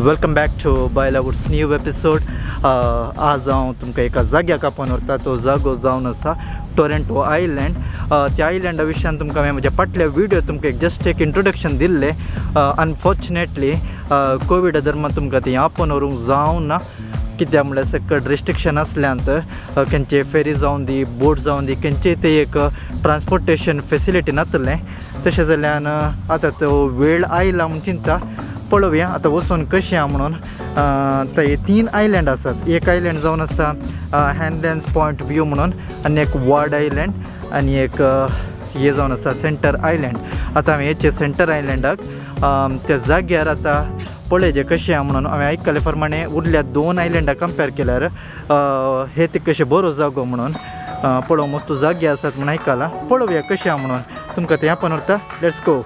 Welcome back to बायलावूड्स new episode. आज हांव तुमकां एका जाग्याक आपोवन व्हरता. तो जागो जावन आसा टोरेंटो आयलँड. त्या आयलँडा विशयान तुमकां हांवें म्हज्या फाटल्या व्हिडियो तुमकां एक जस्ट एक इंट्रोडक्शन दिल्लें. अनफॉर्चुनेटली कोविडा दरम्यान तुमकां थंय आपोवन व्हरूंक जावना, कित्याक म्हणल्यार सकट रिस्ट्रिक्शन आसल्यान खंयचे फेरी जावन दी, बोट जावन दी, खंयचे ते एक ट्रान्सपोर्टेशन फेसिलिटी नासलें. तशें जाल्यान आतां तो वेळ आयला म्हूण चिंता. पळोवया आतां वचून कशें आहा म्हणून. थंय तीन आयलँड आसात. एक आयलँड जावन आसा हँडलँड्स पॉयंट व्यू म्हणून, आनी एक वॉर्ड आयलँड, आनी एक हे जावन आसा सेंटर आयलँड. आतां हांवें हेचे सेंटर आयलँडाक त्या जाग्यार आतां पळयचें कशें आहा म्हणून. हांवें आयकले प्रमाणे उरल्या दोन आयलँडा कंपेर केल्यार हे ते कशें बरो जागो म्हणून. पळोवंक मस्त जागे आसात म्हूण आयकलां. पळोवया कशें आहा म्हणून. तुमकां थंय आपोवन व्हरता. Let's go.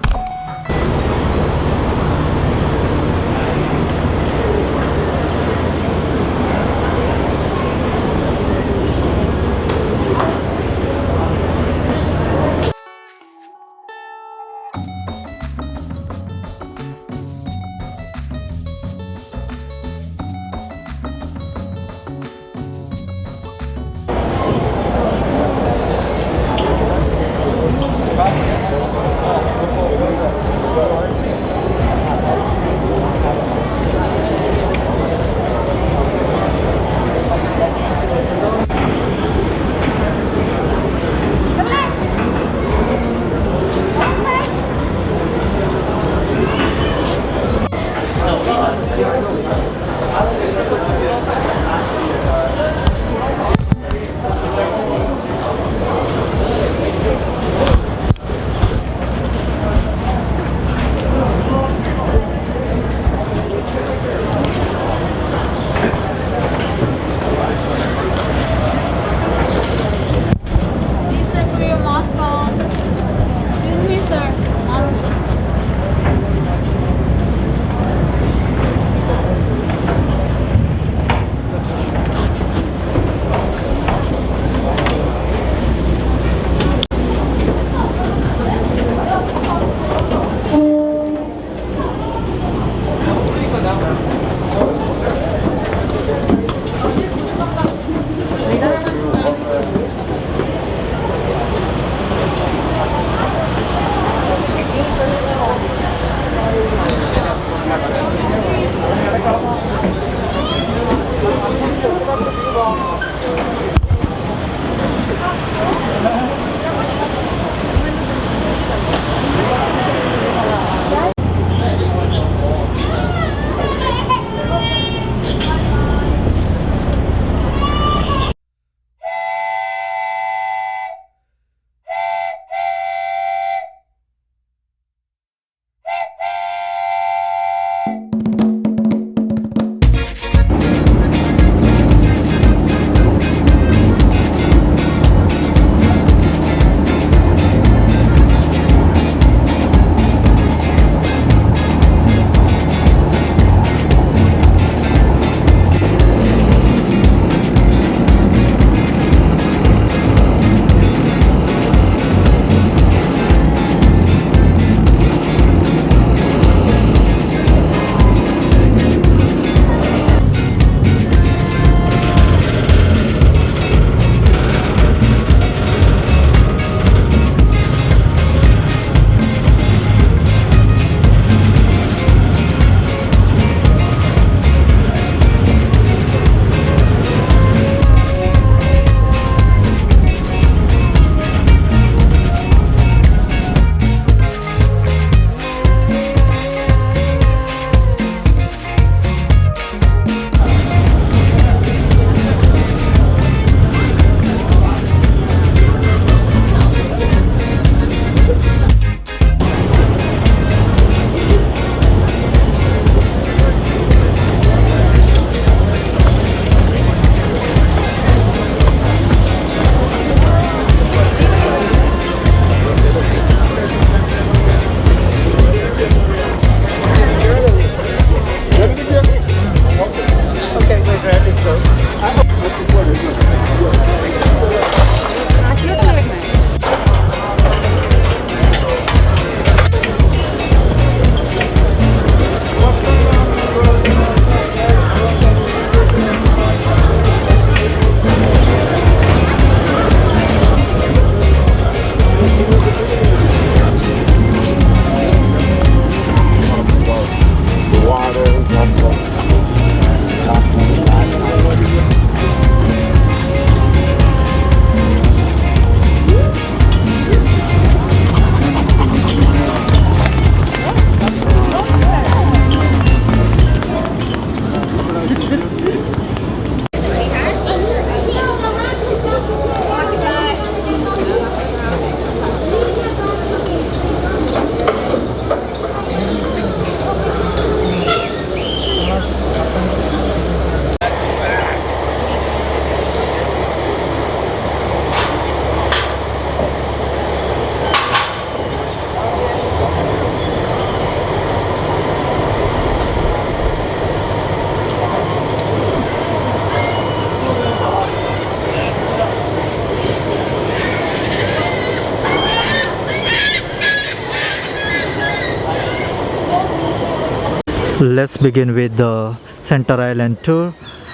Let's begin with the Centre Island tour.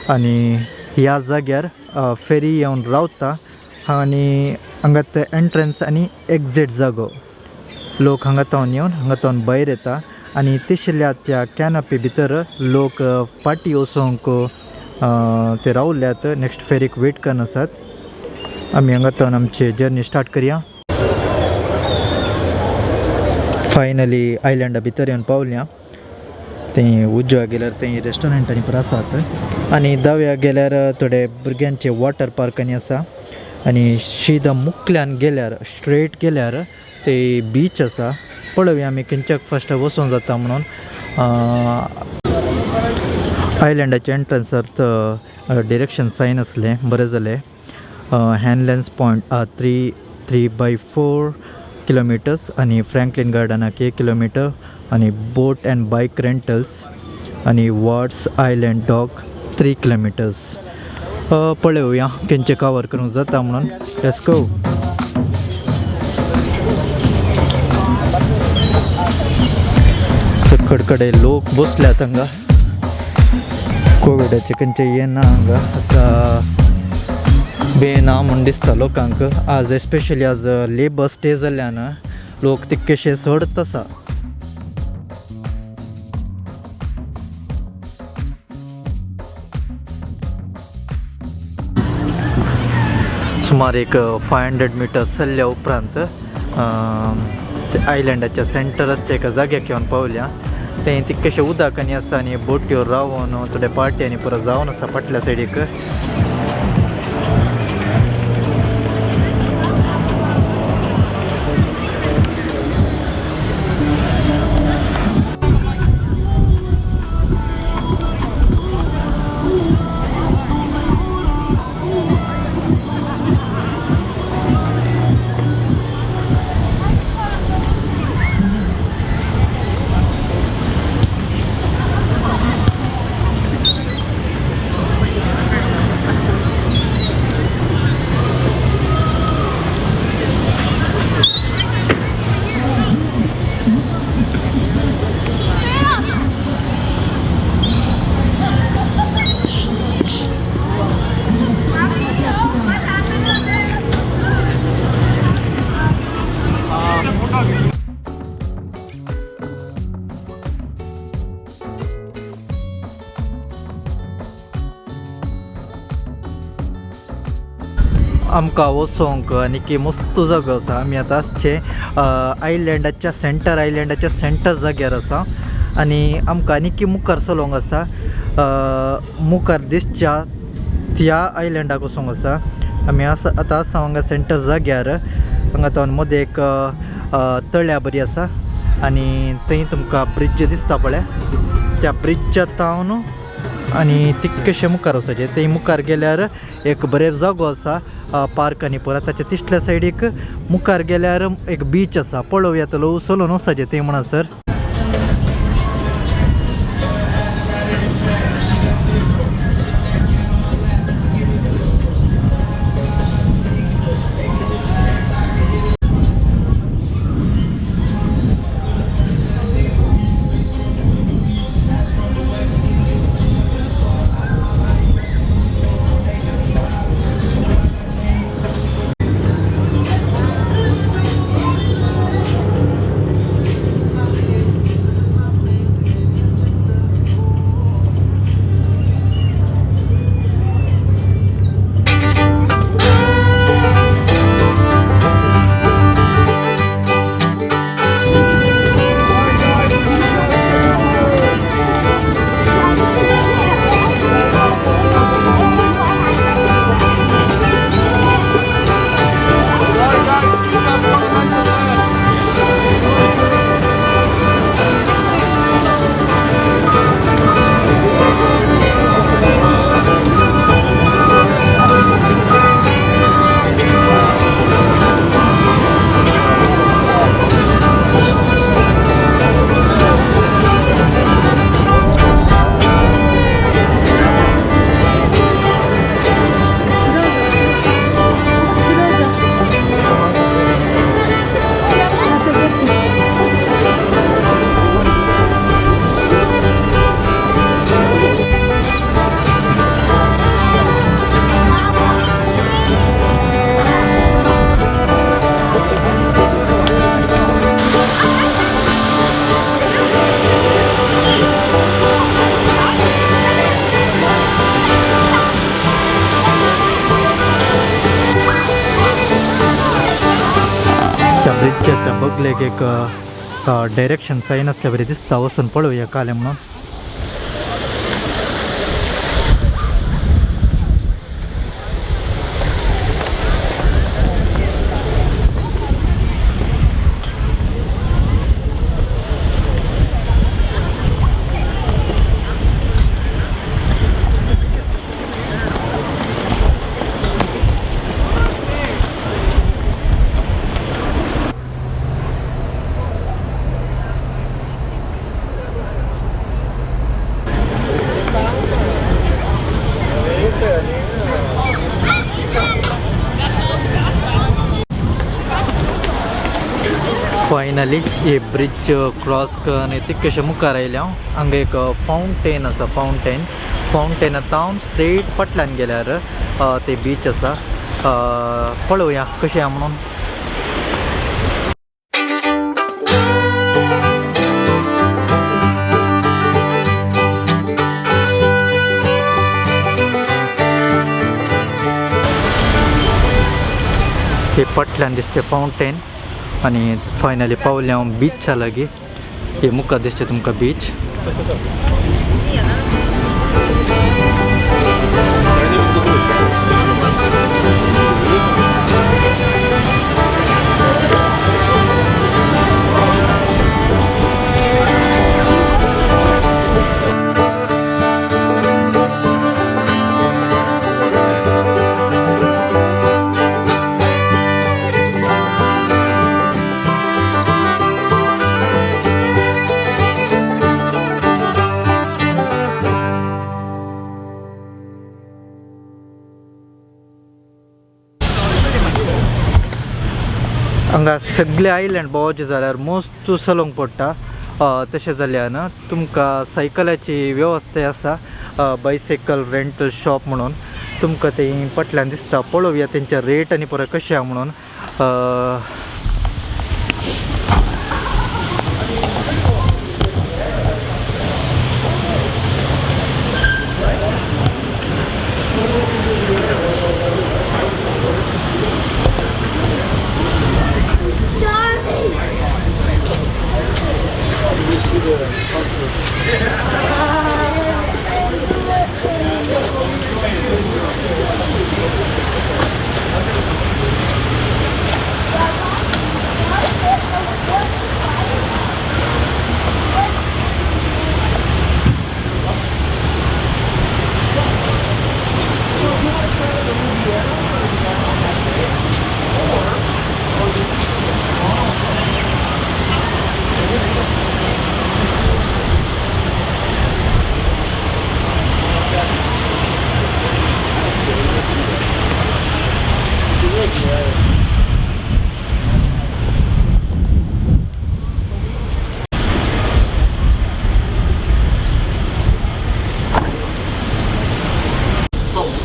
आनी ह्या जाग्यार फेरी येवन रावता आनी हांगा ते एंट्रन्स आनी एक्झीट जागो. लोक हांगा तावन येवन हांगा तावन भायर येता आनी तिशिल्ल्या त्या कॅनपी भितर लोक पाटी वचोंक ते रावल्यात, नेक्स्ट फेरीक वेट करन आसात. आमी हांगा तावन आमची जर्नी स्टार्ट करया. फायनली आयलंडा भितर येवन पावल्या. थंय उजव्या गेल्यार थंय रेस्टॉरंट आनी पुरो आसात आनी दाव्या गेल्यार थोडे भुरग्यांचे वॉटर पार्क आनी आसा आनी शिदा मुखल्यान गेल्यार स्ट्रेट गेल्यार ते बीच आसा. पळोवया आमी खंयच्याक फस्ट वचोंक जाता म्हणून. आयलंडाचे एंट्रन्सार डिरेक्शन सायन आसलें, बरें जालें. Hanlan's Point 3.3 by 4 kilometres आनी फ्रँकलीन गार्डनाक 1 किलोमिटर आनी बोट अँड बायक रेंटल्स आनी वॉर्ड्स आयलँड डॉक 3 किलोमिटर्स. पळोवया खंयचे कवर करूंक जाता म्हणून. Let's go. सकड कडेन लोक बसल्यात हांगा. कोविडाचे खंयचे हें ना हांगा आतां बे ना म्हूण दिसता लोकांक. आज एस्पेशली आज लेबर्स डे जाल्ल्यान लोक तितकेशे चडच आसा. सुमार एक 500 मिटर्स चल्ल्या उपरांत आयलंडाच्या सेंटराच्या एका जाग्याक येवन पावल्या. थंय तितकेशें उदक आनी आसा आनी बोटयो रावन थोडे पार्टी आनी पुरो जावन आसा फाटल्या सायडीक. आमकां वचोंक आनी मस्त जागो आसा. आमी आतां आसचे आयलँडाच्या सेंटर, आयलँडाच्या सेंटर जाग्यार आसा आनी आमकां आनीक मुखार चलोवंक आसा. मुखार दिसच्या त्या आयलँडाक वचोंक आसा. आमी आसा आतां आसा हांगा सेंटर जाग्यार. हांगा तावन मदें एक तळ्या बरी आसा आनी थंय तुमकां ब्रिज दिसता पळय, त्या ब्रिजा तावन आनी तितकेशें मुखार वचपाचें. थंय मुखार गेल्यार एक बरें जागो आसा पार्क आनी पुरो. ताच्या तिसल्या सायडीक मुखार गेल्यार एक बीच आसा. पळोवया तो चलोवन वचपाचें थंय म्हणसर. ब्रिजाच्या बगलेक एक डायरेक्शन सायन आसल्या बरी दिसता, वचून पळोवया कालें म्हणून. फायनली हे ब्रिज क्रॉस करून तितकेशे मुखार आयले हांव. हांगा एक फावंटेन आसा, फावंटेन फावंटेना स्ट्रेट फाटल्यान गेल्यार ते बीच आसा. पळोवया कशें आहा म्हणून. हे फाटल्यान दिसचें फावंटेन आनी फायनली पावले हांव बिचा लागीं. हे मुखार दिसचें तुमकां बीच. हांगा सगळे आयलँड भोंवचें जाल्यार मस्त चलोवंक पडटा. तशें जाल्यान तुमकां सायकलाची वेवस्था आसा, बायसायकल रेंटल शॉप म्हणून तुमकां ते फाटल्यान दिसता. पळोवया तेंचे रेट आनी परत कशें आहा म्हणून.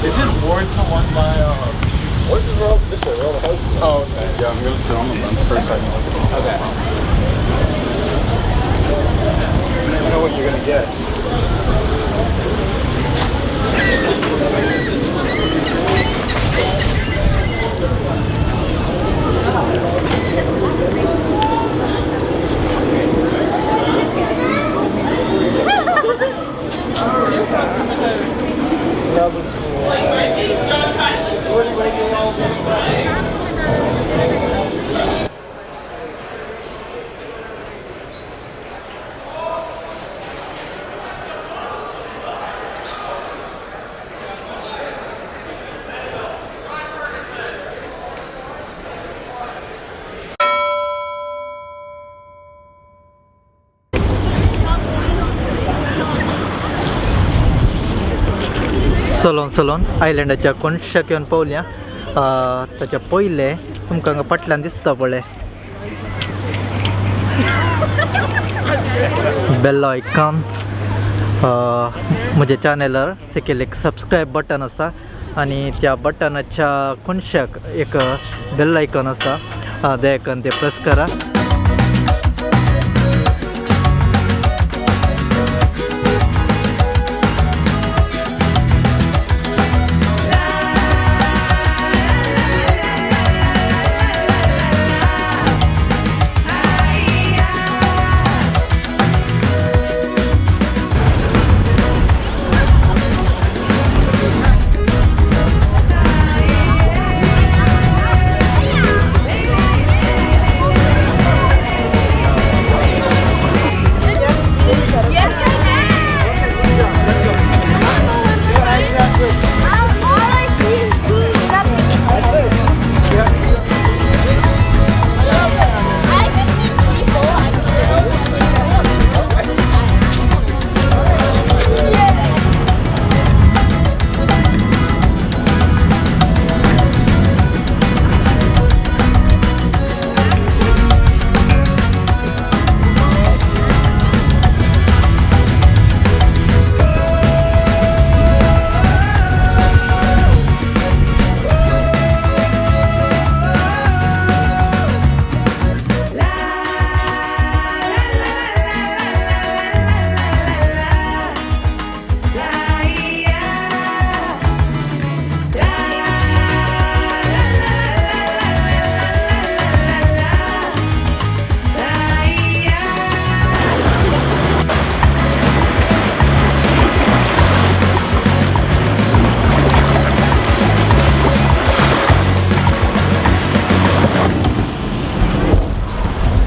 Is it Ward someone by What's this road? This way, where all the houses are. Oh, okay. Yeah, I'm gonna sit on the bench for a second. Okay. You never know what you're gonna get. चलोन चलोन आयलंडाच्या कोनशाक येवन पावल्या. ताच्या पयलें तुमकां हांगा फाटल्यान दिसता पळय बेल आयकॉन. म्हज्या चॅनलार सकयल एक सबस्क्रायब बटन आसा आनी त्या बटनाच्या कोनशाक एक बेल आयकॉन आसा, ते आयकॉन ते प्रेस करा.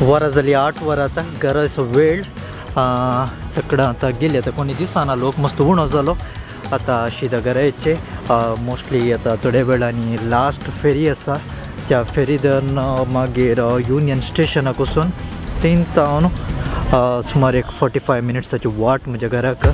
वरां जालीं 8 वरां. आतां घराचो वेळ सगळं आतां गेली. आतां कोणी दिसना, लोक मस्त उणो जालो. आतां शिदा घरा येचे. मोस्टली आतां थोड्या वेळांनी लास्ट फेरी आसा. त्या फेरी धरून मागीर युनियन स्टेशनाक वचून थंय तावन सुमार एक 45 मिनिट्साची वाट म्हज्या घराक.